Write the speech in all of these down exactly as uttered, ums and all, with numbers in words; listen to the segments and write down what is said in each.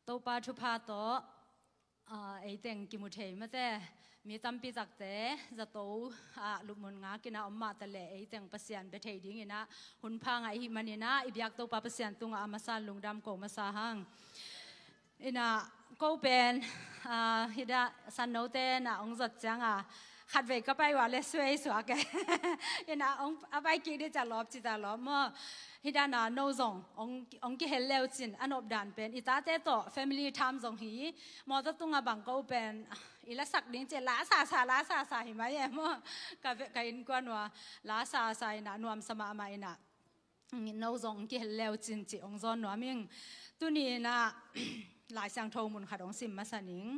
Topa thupha tawh, ah, eiteng kimu thei mate, mi tampi takte zato ah lupmun ngak in ah om mah taleh eiteng Pasian bia thei dingin ah hun pha ngah i hih manin ah i biak Topa Pasian tungah a masa lungdam ko masa hang. In ah ko pen, ah, hih dah sannote in ah hong zat ciang a khatvei ka pai uh a le suai suak e. In ah hong a pai kik dih ciang lawp ci ta lawp maw. Hih dan a no zong hong, hong kihel leu cin a nopdan pen i tate tawh family time zong hi. Mawtaw tungah bang ko pen i lasak ding ci la sasa, la sasa hi mai e maw. Ka ve-, ka innkuan uh a la sasa in ah nuamsa mahmah in ah no zong hong kihel leu cin ci hong zawn nuam ing. Tuni in ah Lai Siangtho mun khat hong sim masa ning.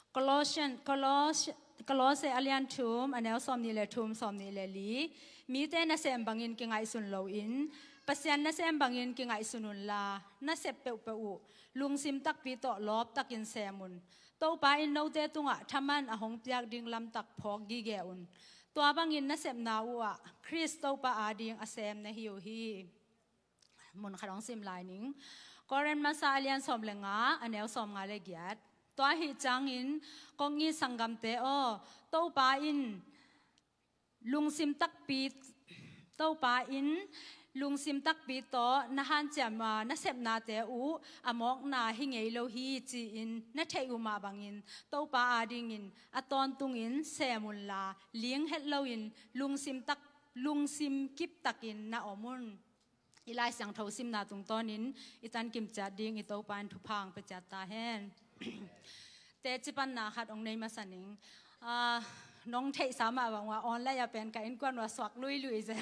Colossian, Coloss-, Colosse a lian thum, a neu sawmnih le thum, sawmnih le li. Mite nasem bangin kingaihsun loin, Pasian nasem bangin kingaihsun unla, nasep peuhpeuh uh lungsim takpi tawh lawp takin sem un. Topa in note tungah thaman a hong piak ding lamtak phawk gige un. Tua bangin nasepna uh ah Khrist Topa ading a sem na hi uh hi. Mun khat hong sim lai ning. Korin masa a lian sawm le nga, a neu sawm nga le giat. Tua ahi ciangin kong it sanggamte aw, Topa in lungsim takpi, Topa in lungsim takpi tawh na hanciam, ah, nasepnate uh a mawkna hi ngei lo hi ci-in na theih uh mah bangin Topa adingin a tawntungin sem unla, ling het loin lungsim tak, lungsim kip takin na om un. I Lai Siangtho simna tungtawnin i tankim ciat ding i Topa in thupha hong pia ciat ta hen. Teci panna khat hong nei masa ning. Ah, nong theihsa mah bang uh a online ah pen ka innkuan uh a suak luilui zel.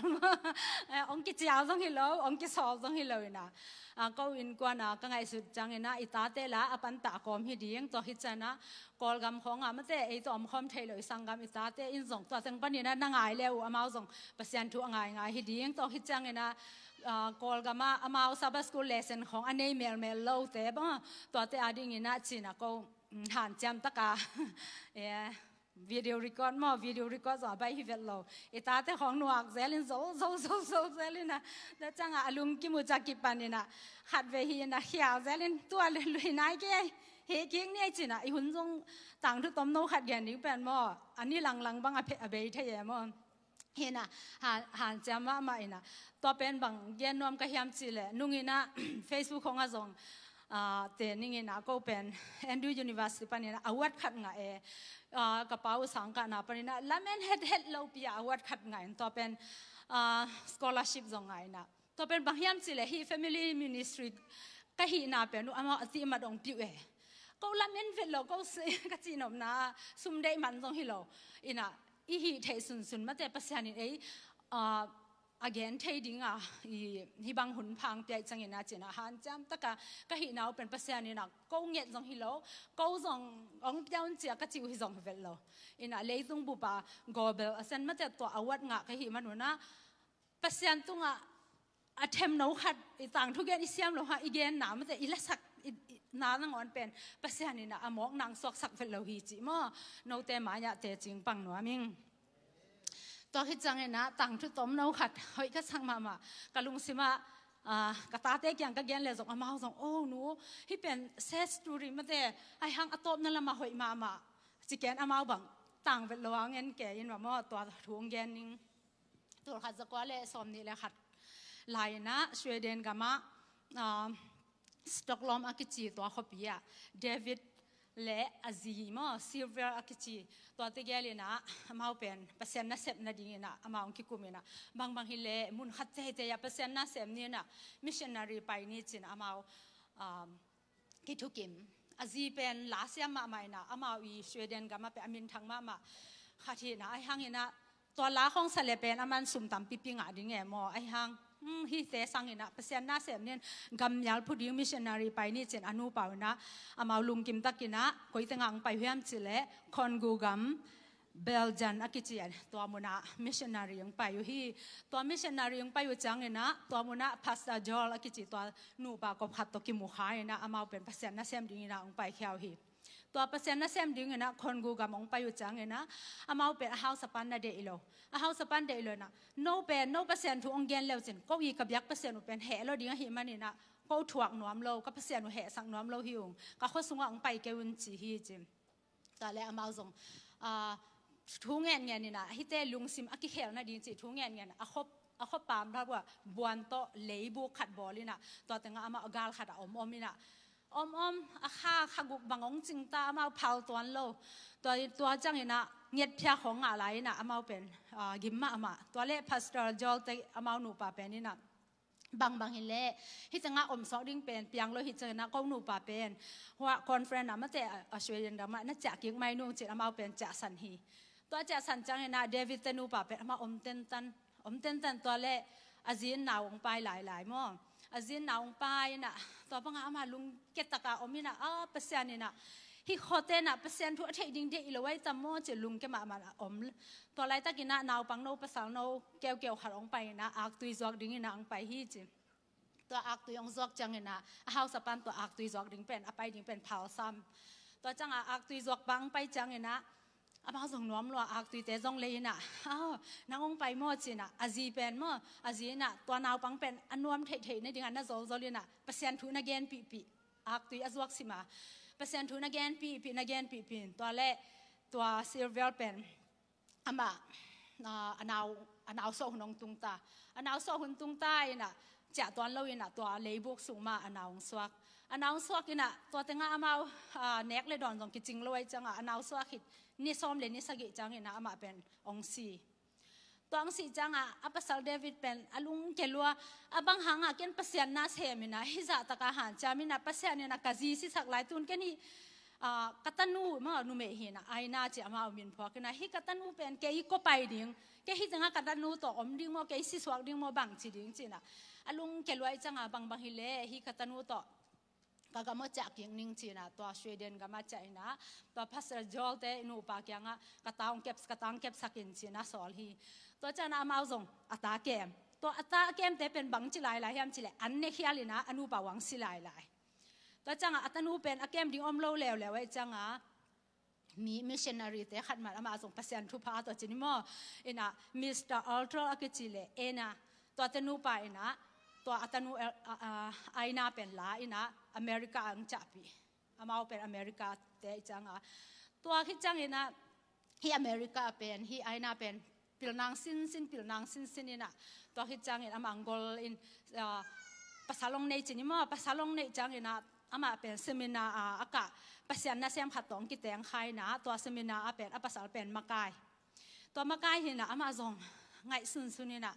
Eh, hong kiciau zong hi lo, hong kisawl zong hi lo in ah. Ah, ko innkuan ah ka ngaihsut ciangin ah i tate la a pantah kawm hi ding, tua hi ciangin ah Kawlgam khawng ah mate ei tawh omkhawm thei lo i sanggam i tate in zong tua teng panin ah na ngai le uh amau zong Pasian thu a ngaingai hi ding, tua hi ciangin ah, ah, Kawlgam ah amau Sabbath school lesson khawng a nei melmel lote bang ah tuate adingin ah ci-in ah ko, mm, hanciam taka, eh, video record maw, video record zong a baih hi vet lo. I tate khawng nuak zelin zo, zo, zo, zo zelin ah. Tua ciangah a lungkim uh ciang kipanin ah khatvei hi in ah khial zelin tua lui nai kei, hih kik ni ei ci-in ah i hun zong tangthu tomno khat gen ding pen maw, a ni langlang bang a phe-, a bei thei e maw. Hi in ah, han, hanciam mahmah in ah. Tua pen bang gen nuam ka hiam cih leh, nung in ah Facebook khawng ah zong, ah, te ning in ah ko pen N D U University panin ah award khat ngah e. Ah, ka pa uh sangkahna panin ah lamen hethet lopi a award khat ngah in, tua pen, ah, scholarship zong ngah in ah. Tua pen bang hiam cih leh hih family ministry ka hihna pen uh amau a cih mat hong piuh e. Ko lamen vet lo, ko si-, ka cihnopna sum deih man zong hi lo. In ah i hih theih sunsun mate Pasian in ei, ah, a gen thei ding a, i, hih bang hun pha hong pia ih ciangin ah ci-in ah hanciam taka ka hihna uh pen Pasian in ah ko nget zong hi lo, ko zong hong pia un ci-a ka cih uh hi zong hi vet lo. In ah leitung bup ah Gospel Ascent mate tua award ngah ka hih man un ah Pasian tungah a themno khat i tangthu gen i siam loh hang i genna mate i lasak i, i, na nangawn pen Pasian in ah a mawkna hong suaksak vet lo hi cih maw, note mai-ah teci hong pang nuam ing. Tua hi ciangin ah tangthu tomno khat hoih ka sak mahmah, ka lungsim ah, ah, ka tate kiang ka gen leh zong amau zong, "Oh nu, hih pen sad story mate, ahi hang a tawpna lamah hoih mahmah," ci ken amau bang tang vet lo a ngen kei in va maw, tua thu hong gen ning. Tul khat za kua le sawmnih le khat lai-in ah Sweden gam ah, ah, Stockholm a kici tua khuapi ah David le a zi maw, Silver a kici, tua tegel in ah amau pen Pasian nasep nading in ah amau hong kikum in ah, bangbang hi leh mun khat teitei ah Pasian na sem ni in ah, missionary pai ni ci-in ah amau, um, kithukim. A zi pen la siam mahmah in ah, amau i Sweden gam ah pen a minthang mahmah khat hi in ah, ahi hang in ah tua la khawng sa leh pen aman sum tampipi ngah ding e maw, ahi hang, hmm, hihte sang in ah Pasian na sem ni in, gammial phu ding missionary pai ni ci-in a nupa uh in ah, amau lungkim tak in ah koi tengah hong pai uh hiam cih leh Congo gam, Belgium a kici ah, tua mun ah missionary hong pai uh hi. Tua missionary hong pai uh ciangin ah tua mun ah Pastor Joel a kici tua nupa kop khat tawh kimu kha in ah amau pen Pasian nasem dingin ah hong paikhia uh hi. Tua Pasian nasem dingin ah Congo gam hong pai uh ciangin ah, amau pen a hausa pan na deih lo. A hausa pan deih lo in ah, no pen, no Pasian thu hong gen le uh cin, ko i ka biak Pasian uh pen heh lo ding ahih manin ah, ko thuak nuam lo, ka Pasian uh hehsak nuam lo hi ung, ka khua sungah hong pai kei un ci hi ci. Tua leh amau zong, ah, thu ngenngen in ah, hihte lungsim a kikhel nading cih thu ngenngen, a khop, a khop pam bak uh ah, buan tawh leibuk khat bawl in ah, tua tengah amau a gal khat ah om om in ah, om om, a kha, kha guk bang hong cing ta, amau phal tuan lo. Tua, tua ciangin ah ngetphiak hong ngah lai in ah, amau pen, ah, gim mahmah. Tua leh Pastor Joel te amau nupa pen in ah, bangbang hi leh, hih tengah om sawk ding pen piang lo hi ciangin ah, ko nupa pen hua conference ah, mate a, a Sweden gam ah na ciah kik mai nung cin, amau pen ciahsan hi. Tua ciahsan ciangin ah David te nupa pen amah om tentan, om tentan. Tua leh a zi in nau hong pai lailai maw. A zi in nau hong pai in ah, tua bangah amah lungke taka om in ah, a, Pasian in ah, hih khuate in ah Pasian thu a theih ding deih lo ai tam maw ci lungke mahmah a om. Tua laitakin ah naupang no, pasal no keukeu khat hong pai in ah, aktui zuak dingin ah hong pai hi ci. Tua aktui hong zuak ciangin ah, a hausa pan tua aktui zuak ding pen, a pai ding pen phalsam. Tua ciangah aktui zuak pa hong pai ciangin ah, amau zong nuam lua, aktuite zong lei in ah, "Aw, nang hong pai maw?" ci in ah, a zi pen maw, a zi in ah, tua naupang pen a nuam theihtheih nading ah na zolzol in ah, Pasian thu na genpihpih, aktui a zuak sim a, Pasian thu na genpihpih, na genpihpih in, tua leh tua Silver pen amah, ah, a nau, a nau suah hun hong tung ta. A nau suah hun tung ta in ah, ciah tuan lo in ah, tua leibuk sung mah a nau hong suak. A nau hong suak in ah, tua tengah amau, ah, nek le dawn zong kicing lo ai ciangah, a nau suak khit ni sawm le ni sagih ciangin ah amah pen hong si. Tua hong sih ciangah a pasal David pen a lungke lua, a, bang hangah ken Pasian nasem in ah, hih zah takah hanciam in ah, Pasian in ah ka zi sisak lai, tun ken hih, ah, ka tanu maw, numei hi in ah, Aina ci, amau min phuak in ah, hih ka tanu pen kei ko pai ding, kei hih tengah ka tanu tawh om ding maw, kei sisuak ding maw, bangci ding ci in ah, a lungke lua ai ciangah, bangbang hi leh hih ka tanu tawh ka gam ah ciah kik ning ci in ah, tua Sweden gam ah ciah in ah, tua Pastor Joel te nupa kiangah ka ta hong kep, ka ta hong kepsak in ci in ah sawl hi. Tua ciangah amau zong a ta kem. Tua a ta a kemte pen bangci lailai hiam cih leh, an ne khial in ah a nupa uh hong si lailai. Tua ciangah a tanu pen a kem ding om lo leuleu ai ciangah, mi missionary te khat mah, amah zong Pasian thupha tawh ci ni maw, in ah Mister Alter a kici leh, in ah, tua te nupa in ah, tua a tanu, a, a, Aina pen la in ah America ah hong ciahpih. Amau pen America te ai ciangah, tua khit ciangin ah, hih America pen, hih Aina pen pilna hong sinsin, pilna hong sinsin in ah, tua khit ciangin amah hong gol in, ah, pasal hong nei ci ni maw, pasal hong neih ciangin ah, amah pen seminar, ah, a kah, Pasian nasem khat tawh hong kiteng kha in ah, tua seminar ah pen a pasal pen makai. Tua makai hi in ah, amah zong ngaihsunsun in ah,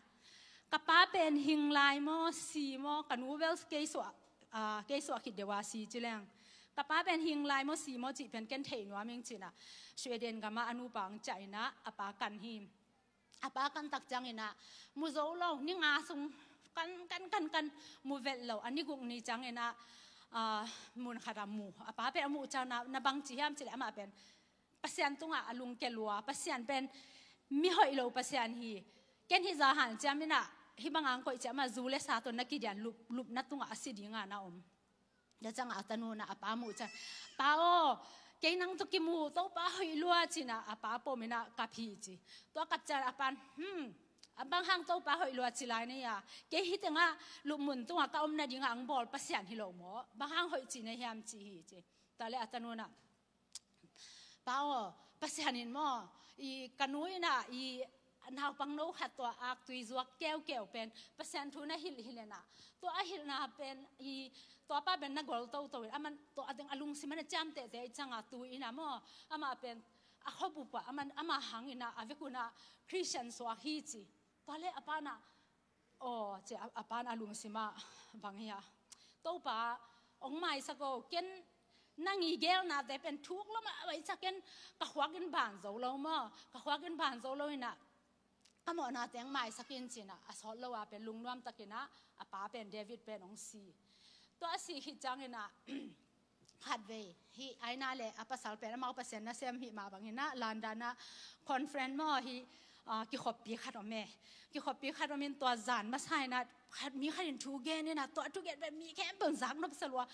ka pa pen hing lai maw, si maw, ka nu bel kei suah, ah, kei suah khit deuh a si ci leng, ka pa pen hing lai maw, si maw cih pen ken thei nuam ing ci in ah, Sweden gam ah a nupa hong ciah in ah, a pa kan hi. A pa kan tak ciangin ah, mu zo lo, ni nga sung kan, kan, kan, kan, mu vet lo, a ni guk ni ciangin ah, ah, mun khat ah mu. A pa pen a muh ciang ah, na bangci hiam cih leh, amah pen Pasian tungah a lungke lua, Pasian pen mi hoih lo Pasian hi. Ken hih zah hanciam in ah, hih bang hong koih ciang, amah zu le sa tawh na kidian lup, lupna tungah a si ding a na om. Tua ciangah a tanu in ah a pa muh ciang, "Pa aw, kei nang tawh kimu, Topa hoih lua," ci in ah a pa pom in ah kap hi ci. Tua kap ciang a pan, "Hmm, a bang hang Topa hoih lua ci lai na hia? Kei hih tengah lupmun tungah ka om nadingah hong bawl Pasian hi lo maw? Bang hang hoih ci na hiam?" ci hi ci. Tua leh a tanu in ah, "Pa aw, Pasian in maw, i ka nu in ah, i naupang no khat tua aktui zuak keukeu pen Pasian thu na hilh hi leh in ah, tua a hilhna pen, i tua pa pen na gol toto in, aman tua a teng a lungsim ah na ciamtehte ai ciangah, tu in ah maw, amah pen a khuabup ah, aman, amah hang in ah, a vekun ah Christian suak hi," ci. Tua leh a pa in ah, "Aw," ci a, a pa in a lungsim ah, "Bang hia, Topa hong maisak o, ken nang i geelnate pen thuk lo mah, maisak, ken ka khuak in ban zo lo maw, ka khuak in ban zo lo in ah, ka mawhnate hong maisak in," ci in ah, a sawt lo a pen lungnuam takin ah, a pa pen, David pen hong si. Tua a si khit ciangin ah, khatvei, hih Aina le a pasal pen, amau Pasian nasem hih mah bangin ah, London ah conference maw, hih, ah, kikhoppi khat om e. Kikhoppi khat om in, tua zan masa in ah, khat, mi khat in thu gen in ah, tua thu gen pen mi khempeuh in zak nopsa lua.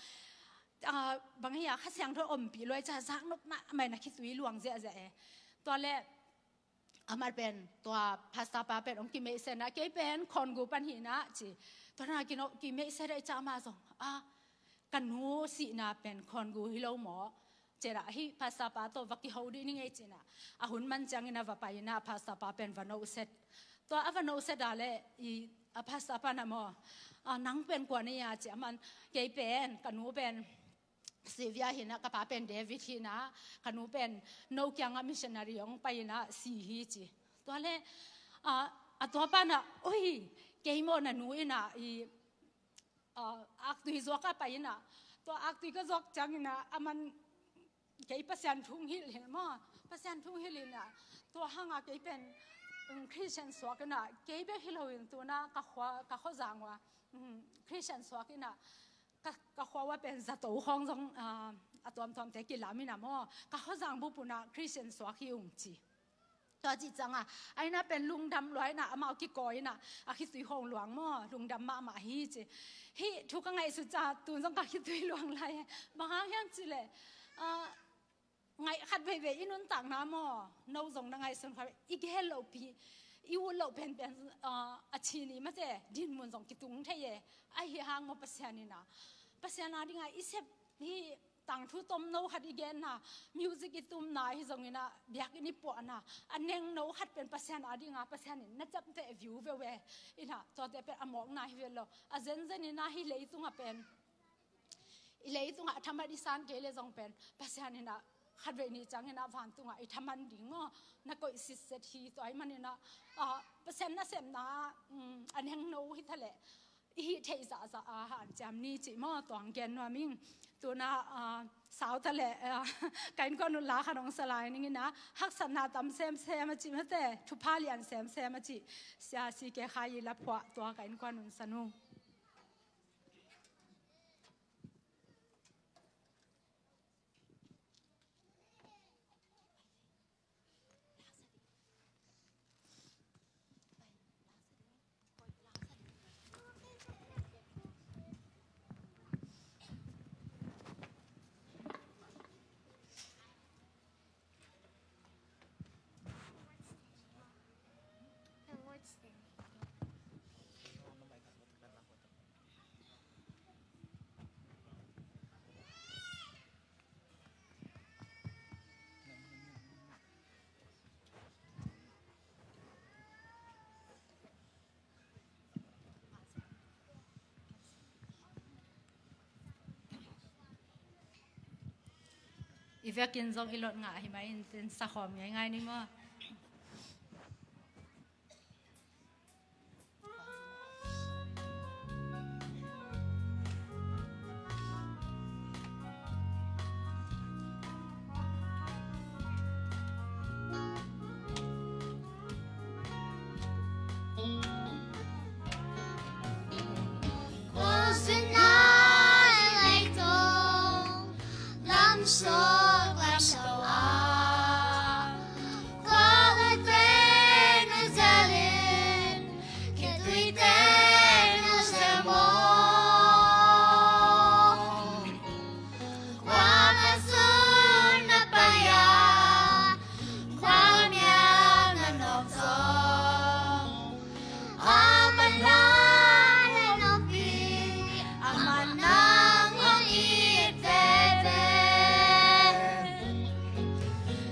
ah, bang hi a, Kha Siangtho ompih luai ca zaknop mahmah in a khitui luang ziahziah e. Tua leh amah pen, tua pastor pa pen hong kimeihsetna, kei pen Khawngu pan hi na ci. Tua na kino kimeihset a i ca amah zong, ah, ka nu sihna pen Khawngu hi lo maw? Ci a, hih pastor pa tawh va kiho dih ning ei ci na. A hun man ciangin a va pai na, pastor pa pen va nohset. Tua a va nohset a leh i, a pastor pa na maw, ah, nang pen kua na hia ci a, aman kei pen ka nu pen Sylvia hi na, ka pa pen David hi na, ka nu pen no kiangah missionary hong pai na, si hi ci. Tua leh, ah, a tua pa na, oi, kei maw na nu in a i, ah, aktui zuak a pai in a, tua aktui ka zuak ciangin a, aman kei Pasian thu hong hilh hi na maw, Pasian thu hong hilh in a, tua hang a kei pen, um, Christian suak in a, kei bek hi lo in tu na ka khua, ka khuazang ua, um, Christian suak in a, ka, ka khua ua pen zato khawng zong, ah, a tuamtuamte kilam in a maw, ka khuazang bup un a Christian suak hi ung ci. Tua cih ciang a, a inn ah pen lungdam lua in a, amau kikawi in a, a khitui khawng luang maw, lungdam mahmah hi ci. Hih thu ka ngaihsut ciang a, tun zong ka khitui luang lai e. Bang hang hiam cih leh, ah, ngaih khat veivei i nuntakna maw, no zong na ngaihsun kha, i gel lohpi, i ut loh penpen, ah, a cin i mate, dinmun zong kitung thei e. Ahi hang maw Pasian in a, Pasian a ding a i sep hi, tangthu tomno khat i genna, music i tumna hi zongin a, biakinn i puahna, a nengno khat pen Pasian a ding a, Pasian in na ciamteh viu veu e. In a, tuate pen a mawkna hi vet lo. A zenzen in a hih leitung ah pen, i leitung ah a thaman i san kei leh zong pen, Pasian in a khatvei ni ciangin a vantung ah i thaman ding maw, na koih sitset hi. Tua ahih manin a, ah, Pasian nasepna, um, a nengno hi ta leh, i hih theih zahzah a hanciam ni cih maw, tua hong gen nuam ing. Tu na, ah, sau ta leh, ah, ka innkuan un la khat hong sa lai ning in a, haksatna tam semsem a cih mate, thupha lian semsem a cih, Sia C K Khai i la phuah, tua ka innkuan un sa nung. I vekin zong i lot ngah hi mah in, tin sakhawm ngeingai ni maw.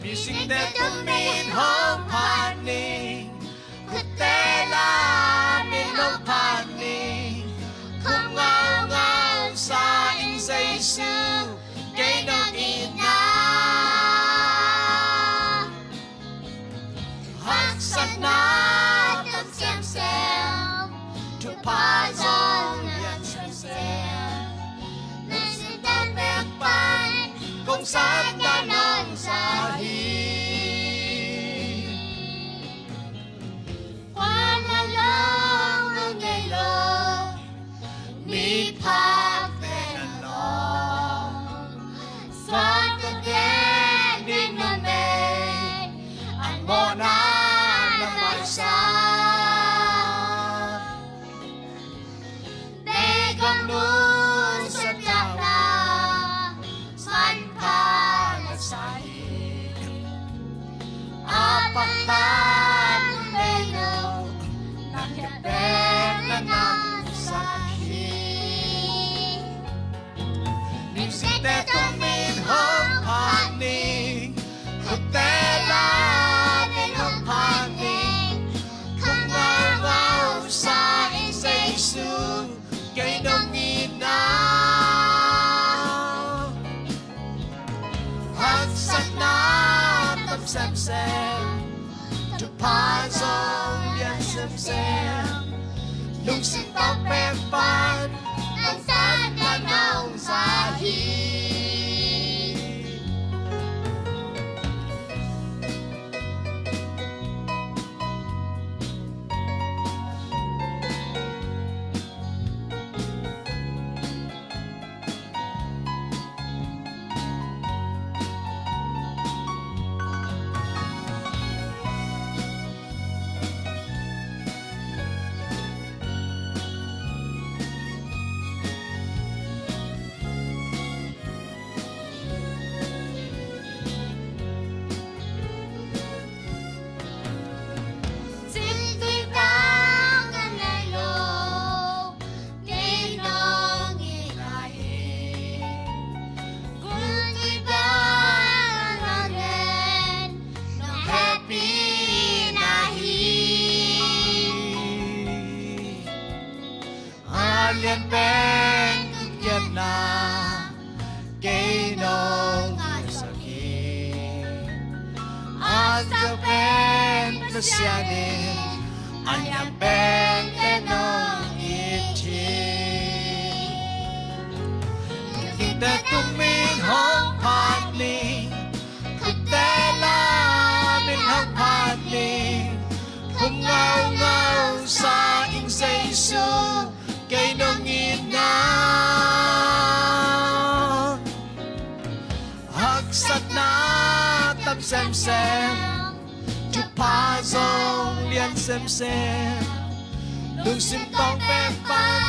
Misingte tung min hong phat ni, khutte la min hong phat ni, khum ngaungau sa in Jesu, kei nong itna. Haksatna tam semsem, thupha zong lian semsem. Leitung tang pek pan kong satna nong za hi. Kuamah lawng lo ngei lo, miphakte na lawng, suakta tenin na mei, an mawhna na maisak. Beikam nu suantakna, sem, lungsim tawh pen pan, nang san na nong za hi. Cimtui tang a nei lo, kei nong it na hi. Kultui tang a len, nong hehpih na hi. A lian pen kutkiatna, kei nong ngaisak hi. A za pen Pasian in, a lian pen kei nong it hi. Kite tung min hong phat ni, kute lam min hong phat ni, khum ngaungau sa ing Jesu, kei nong it na. Haksatna tam semsem, thupha zong lian semsem, lungsim tawh pen pan